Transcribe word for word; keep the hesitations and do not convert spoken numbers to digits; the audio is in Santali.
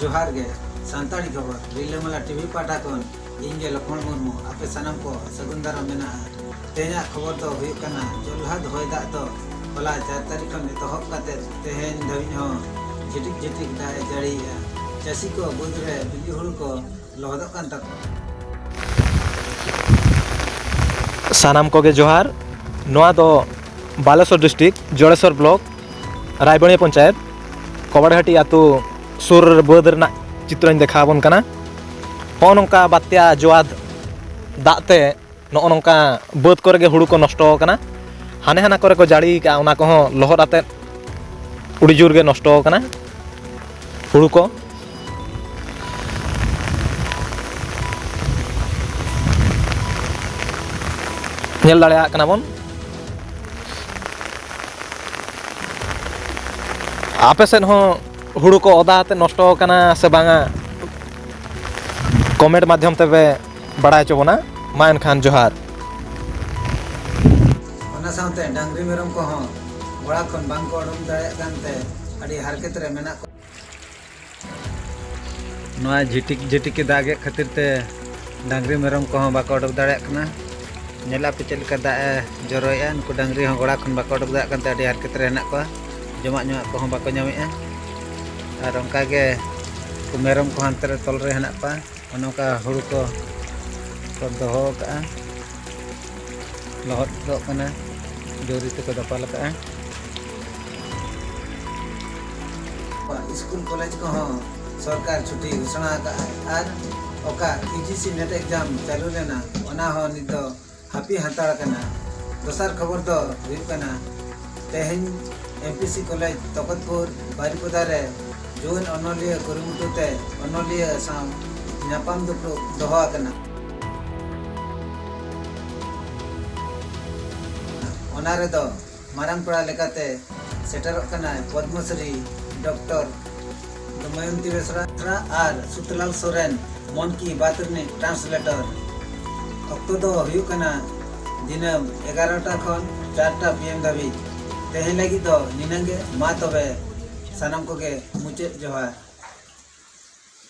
ᱡᱚᱦᱟᱨ ᱜᱮ, ᱥᱟᱱᱛᱟᱲᱤ ᱠᱷᱚᱵᱚᱨ ᱨᱤᱞᱟᱹᱢᱟᱞᱟ ᱴᱤᱵᱷᱤ ᱯᱟᱦᱴᱟ ᱠᱷᱚᱱ ᱤᱧ ᱜᱮ ᱞᱚᱠᱷᱢᱚᱬ ᱢᱩᱨᱢᱩ ᱟᱯᱮ ᱥᱟᱱᱟᱢ ᱠᱚ ᱥᱟᱹᱜᱩᱱ ᱫᱟᱨᱟᱢ ᱢᱮᱱᱟᱜᱼᱟ᱾ ᱛᱮᱦᱮᱧᱟᱜ ᱠᱷᱚᱵᱚᱨ ᱫᱚ ᱦᱩᱭᱩᱜ ᱠᱟᱱᱟ, ᱡᱚᱞᱦᱟᱫ ᱦᱚᱭ ᱫᱟᱜ ᱫᱚ ᱦᱚᱞᱟ ᱪᱟᱨ ᱛᱟᱹᱨᱤᱠᱷ ᱠᱷᱚᱱ ᱮᱛᱚᱦᱚᱵ ᱠᱟᱛᱮ ᱛᱮᱦᱮᱧ ᱫᱷᱟᱹᱵᱤᱡ ᱦᱚᱸ ᱡᱷᱤᱴᱤᱠ ᱡᱷᱤᱴᱤᱠ ᱫᱟᱜ ᱮ ᱡᱟᱹᱲᱤᱭᱮᱜᱼᱟ᱾ ᱪᱟᱹᱥᱤ ᱠᱚ ᱵᱟᱹᱫᱽ ᱨᱮ ᱵᱤᱞᱤ ᱦᱩᱲᱩ ᱠᱚ ᱞᱚᱦᱚᱫᱚᱜ ᱠᱟᱱ ᱛᱟᱠᱚᱣᱟ᱾ ᱥᱟᱱᱟᱢ ᱠᱚᱜᱮ ᱡᱚᱦᱟᱨ᱾ ᱱᱚᱣᱟ ᱫᱚ ᱵᱟᱞᱮᱥᱚᱨ ᱰᱤᱥᱴᱨᱤᱠᱴ, ᱡᱚᱲᱮᱥᱚᱨ ᱵᱞᱚᱠ, ᱨᱟᱭᱵᱟᱲᱤᱭᱟ ᱯᱚᱧᱪᱟᱭᱮᱛ, ᱠᱚᱵᱟᱲᱦᱟᱹᱴᱤ ᱟᱹᱛᱩ ᱥᱩᱨ ᱵᱟᱹᱫᱽ ᱨᱮᱱᱟᱜ ᱪᱤᱛᱨᱚᱧ ᱫᱮᱠᱷᱟᱣ ᱟᱵᱚᱱ ᱠᱟᱱᱟ᱾ ᱦᱚᱸᱜᱼᱚ ᱱᱚᱝᱠᱟ ᱵᱟᱛᱭᱟ ᱡᱚᱣᱟᱫ ᱫᱟᱜ ᱛᱮ ᱱᱚᱜᱼᱚ ᱱᱚᱝᱠᱟ ᱵᱟᱹᱫᱽ ᱠᱚᱨᱮ ᱜᱮ ᱦᱩᱲᱩ ᱠᱚ ᱱᱚᱥᱴᱚ ᱟᱠᱟᱱᱟ᱾ ᱦᱟᱱᱮ ᱦᱟᱱᱟ ᱠᱚᱨᱮ ᱠᱚ ᱡᱟᱹᱲᱤ ᱟᱠᱟᱜᱼᱟ, ᱚᱱᱟ ᱠᱚᱦᱚᱸ ᱞᱚᱦᱚᱫ ᱟᱛᱮᱫ ᱟᱹᱰᱤ ᱡᱳᱨ ᱜᱮ ᱱᱚᱥᱴᱚ ᱟᱠᱟᱱᱟ ᱦᱩᱲᱩ ᱠᱚ᱾ ᱧᱮᱞ ᱫᱟᱲᱮᱭᱟᱜ ᱠᱟᱱᱟ ᱵᱚᱱ᱾ ᱟᱯᱮ ᱥᱮᱫ ᱦᱚᱸ ᱦᱩᱲᱩ ᱠᱚ ᱚᱫᱟ ᱟᱛᱮᱫ ᱱᱚᱥᱴᱚ ᱟᱠᱟᱱᱟ ᱥᱮ ᱵᱟᱝᱟ, ᱠᱚᱢᱮᱱᱴ ᱢᱟᱫᱽᱫᱷᱚᱢ ᱛᱮᱯᱮ ᱵᱟᱲᱟᱭ ᱦᱚᱪᱚ ᱵᱚᱱᱟ᱾ ᱢᱟ ᱮᱱᱠᱷᱟᱱ ᱡᱚᱦᱟᱨ᱾ ᱚᱱᱟ ᱥᱟᱶᱛᱮ ᱰᱟᱝᱨᱤ ᱢᱮᱨᱚᱢ ᱠᱚᱦᱚᱸ ᱜᱚᱲᱟ ᱠᱷᱚᱱ ᱵᱟᱝ ᱠᱚ ᱚᱰᱚᱠ ᱫᱟᱲᱮᱭᱟᱜ ᱠᱟᱱᱛᱮ ᱟᱹᱰᱤ ᱦᱟᱨᱠᱮᱛ ᱨᱮ ᱢᱮᱱᱟᱜ ᱠᱚᱣᱟ᱾ ᱱᱚᱣᱟ ᱡᱷᱤᱴᱤᱠ ᱡᱷᱤᱴᱤᱠ ᱮ ᱫᱟᱜᱮᱫ ᱠᱷᱟᱹᱛᱤᱨ ᱛᱮ ᱰᱟᱝᱨᱤ ᱢᱮᱨᱚᱢ ᱠᱚᱦᱚᱸ ᱵᱟᱠᱚ ᱚᱰᱚᱠ ᱫᱟᱲᱮᱭᱟᱜ ᱠᱟᱱᱟ᱾ ᱧᱮᱞ ᱟᱯᱮ ᱪᱮᱫ ᱞᱮᱠᱟ ᱫᱟᱜ ᱮ ᱡᱚᱨᱚᱭᱮᱜᱼᱟ᱾ ᱱᱩᱠᱩ ᱰᱟᱝᱨᱤ ᱦᱚᱸ ᱜᱚᱲᱟ ᱠᱷᱚᱱ ᱵᱟᱠᱚ ᱚᱰᱚᱠ ᱫᱟᱲᱮᱭᱟᱜ ᱠᱟᱱᱛᱮ ᱟᱹᱰᱤ ᱦᱟᱨᱠᱮᱛ ᱨᱮ ᱦᱮᱱᱟᱜ ᱠᱚᱣᱟ᱾ ᱡᱚᱢᱟᱜ ᱧᱩᱣᱟᱜ ᱠᱚᱦᱚᱸ ᱵᱟᱠᱚ ᱧᱟᱢᱮᱜᱼᱟ᱾ ᱟᱨ ᱚᱱᱠᱟᱜᱮ ᱩᱱᱠᱩ ᱢᱮᱨᱚᱢ ᱠᱚ ᱦᱟᱱᱛᱮ ᱨᱮ ᱛᱚᱞ ᱨᱮ ᱦᱮᱱᱟᱜ ᱠᱚᱣᱟ᱾ ᱚᱱᱮ ᱚᱱᱠᱟ ᱦᱩᱲᱩ ᱠᱚ ᱠᱚ ᱫᱚᱦᱚ ᱟᱠᱟᱜᱼᱟ, ᱞᱚᱦᱚᱫᱚᱜ ᱠᱟᱱᱟ, ᱰᱟᱹᱝᱨᱤ ᱛᱮᱠᱚ ᱫᱟᱯᱟᱞ ᱟᱠᱟᱜᱼᱟ᱾ ᱥᱠᱩᱞ ᱠᱚᱞᱮᱡᱽ ᱠᱚᱦᱚᱸ ᱥᱚᱨᱠᱟᱨ ᱪᱷᱩᱴᱤ ᱜᱷᱳᱥᱚᱱᱟ ᱟᱠᱟᱜᱼᱟ᱾ ᱟᱨ ᱚᱠᱟ U G C NET exam ᱪᱟᱹᱞᱩ ᱞᱮᱱᱟ, ᱚᱱᱟ ᱦᱚᱸ ᱱᱤᱛ ᱫᱚ ᱦᱟᱹᱯᱤ ᱦᱟᱛᱟᱲ ᱟᱠᱟᱱᱟ᱾ ᱫᱚᱥᱟᱨ ᱠᱷᱚᱵᱚᱨ ᱫᱚ ᱦᱩᱭᱩᱜ ᱠᱟᱱᱟ, ᱛᱮᱦᱮᱧ ᱮᱢ ᱯᱤ ᱥᱤ ᱠᱚᱞᱮᱡᱽ ᱛᱚᱠᱚᱛᱯᱩᱨ ᱵᱟᱨᱤᱯᱚᱫᱟ ᱨᱮ ᱡᱩᱣᱟᱹᱱ ᱚᱱᱚᱞᱤᱭᱟᱹ ᱠᱩᱨᱩᱢᱩᱴᱩ ᱛᱮ ᱚᱱᱚᱞᱤᱭᱟᱹ ᱥᱟᱶ ᱧᱟᱯᱟᱢ ᱫᱩᱯᱲᱩᱵ ᱫᱚᱦᱚ ᱟᱠᱟᱱᱟ᱾ ᱚᱱᱟ ᱨᱮᱫᱚ ᱢᱟᱨᱟᱝ ᱯᱮᱲᱟ ᱞᱮᱠᱟᱛᱮ ᱥᱮᱴᱮᱨᱚᱜ ᱠᱟᱱᱟᱭ ᱯᱚᱫᱽᱢᱚᱥᱨᱤ ᱰᱚᱠᱴᱚᱨ ᱫᱚᱢᱚᱭᱚᱱᱛᱤ ᱵᱮᱥᱨᱟ ᱟᱨ ᱥᱩᱛᱞᱟᱞ ᱥᱚᱨᱮᱱ, ᱢᱚᱱ ᱠᱤ ᱵᱟᱛ ᱨᱤᱱᱤᱡ ᱴᱨᱟᱱᱥᱞᱮᱴᱚᱨ᱾ ᱚᱠᱛᱚ ᱫᱚ ᱦᱩᱭᱩᱜ ᱠᱟᱱᱟ ᱫᱤᱱᱟᱹᱢ ᱮᱜᱟᱨᱚᱴᱟ ᱠᱷᱚᱱ ᱪᱟᱨᱴᱟ ᱯᱤ ᱮᱢ ᱫᱷᱟᱹᱵᱤᱡ᱾ ᱛᱮᱦᱮᱧ ᱞᱟᱹᱜᱤᱫ ᱫᱚ ᱱᱤᱱᱟᱹᱝ ᱜᱮ᱾ ᱢᱟ ᱛᱚᱵᱮ ᱥᱟᱱᱟᱢ ᱠᱚᱜᱮ ᱢᱩᱪᱟᱹᱫ ᱡᱚᱦᱟᱨ᱾